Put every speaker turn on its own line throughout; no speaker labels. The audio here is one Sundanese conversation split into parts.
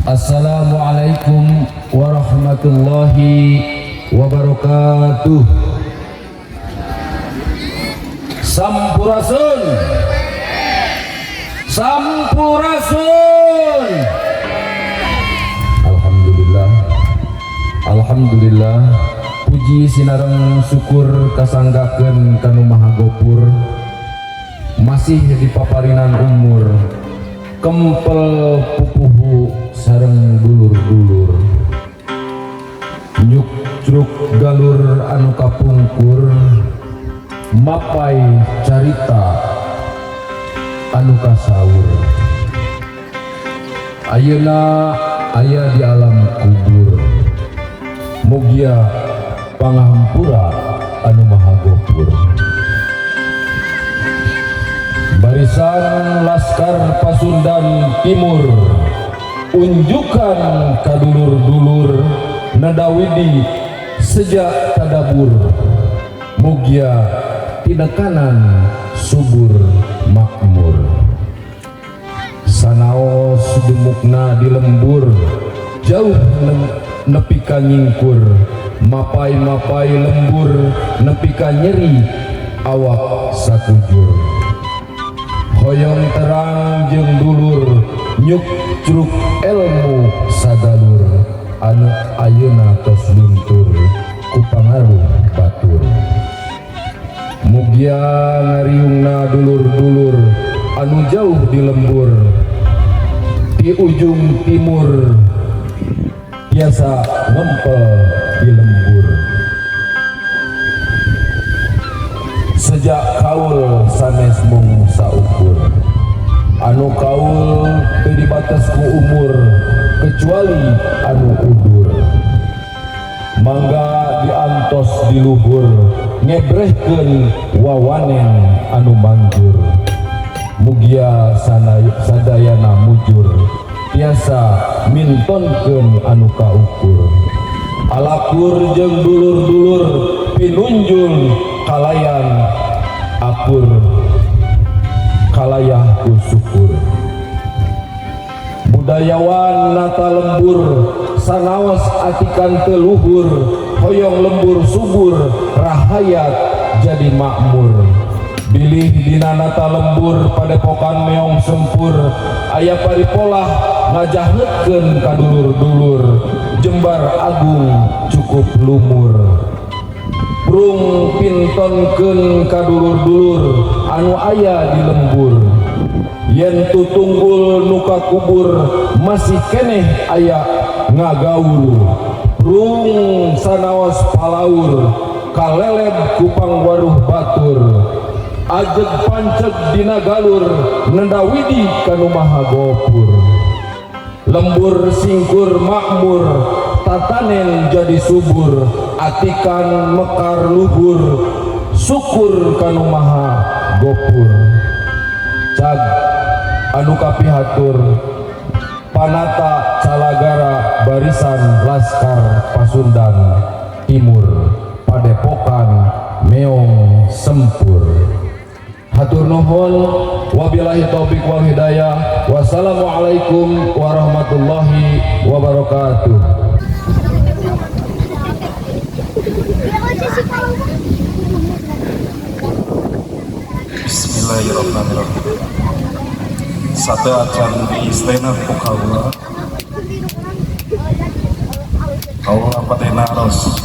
Assalamualaikum warahmatullahi wabarakatuh. Sampurasun. Sampurasun. Alhamdulillah. Alhamdulillah. Puji sinareng syukur kasanggakeun kanu Maha Gopur, masih dipaparinan umur, kempel pupuhu sareng dulur-dulur, nyukcruk galur anu kapungkur, mapai carita anu kasaur, ayeuna aya di alam kubur. Mugia pangahampura anu Maha Gopur. Barisan Laskar Pasundan Timur unjukan kadulur-dulur, nadawidi sejak tadabur, mugia tinekanan subur makmur. Sanaos dumukna di lembur jauh, nepi ka nyingkur, mapai-mapai lembur nepi ka nyeri awak sakujur. Hoyong terang jeung dulur, nyukcruk elmu sagalur anu ayeuna tos luntur ku pangaruh batur. Mugia ngariungna dulur-dulur anu jauh di lembur, di ujung timur, biasa ngempel di lembur. Sejak kaul sanes mung saukur, anu kaul teu dibatas ku umur kecuali anu udur. Mangga diantos di luhur, ngebrehkeun wawanen anu manjur. Mugia sadayana mujur, tiasa mintonkeun anu kaukur. Alakur jeung dulur-dulur pinunjul kalayan akur, kalayah ku syukur. Budayawan nata lembur, sanaos atikan teu luhur, hoyong lembur subur, rahayat jadi makmur. Bilih dina nata lembur padepokan Meong Sempur aya paripolah ngajahetkeun ka dulur-dulur jembar agung cukup lumur. Prung pintonkeun ka dulur-dulur anu aya di lembur, yen tutunggul nu kakubur masih keneh aya ngagaur. Prung sanaos palaur kaleled ku pangwaruh batur, ajeg panceg dina galur, nendawidi kanu Maha Gopur. Lembur singkur makmur, tatanen jadi subur, atikan mekar luhur, syukur kanu Maha Gopur. Cag anu kapihatur, panata calagara Barisan Laskar Pasundan Timur, Padepokan Meong Sempur. Hatur nuhun, wabillahi taufik wal hidayah, wassalamualaikum warahmatullahi wabarakatuh.
Bismillahirrahmanirrahim. Sateuacan diistena ku kaula. Kaula patenaros.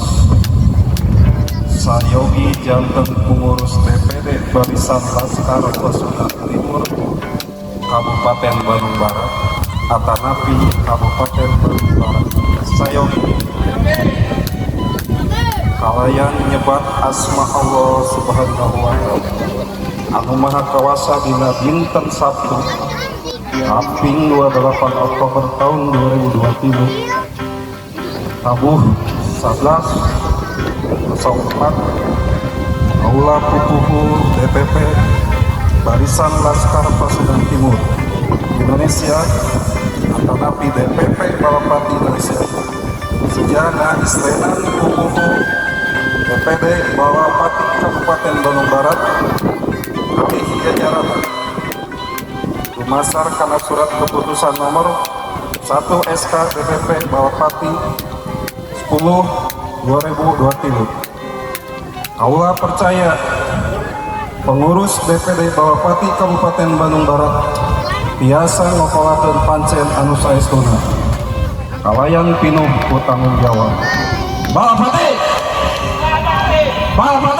Sayogi janten pengurus DPD Barisan Laskar Pasundan Timur Kabupaten Bandung Barat atanapi Kabupaten Bandung Barat. Sayogi kalayan nyebat asma Allah Subhanahu wa Ta'ala anu Maha Kawasa dina dinten Sabtu kaping 28 Oktober tahun 2023, tabuh 11 04, Aula Pupuhu DPP Barisan Laskar Pasundan Timur Indonesia atanapi DPP Balapati Indonesia, Sejana Istenan Pupuhu DPD Balapati Kabupaten Bandung Barat kalih jajaran dumasar kana surat keputusan nomor 1 SK DPP Balapati 10 2023. Kaula percaya pengurus DPD Balapati Kabupaten Bandung Barat tiasa ngokolakeun pancen anu saestuna kalayan pinuh ku tanggung jawab. Balapati! Balapati!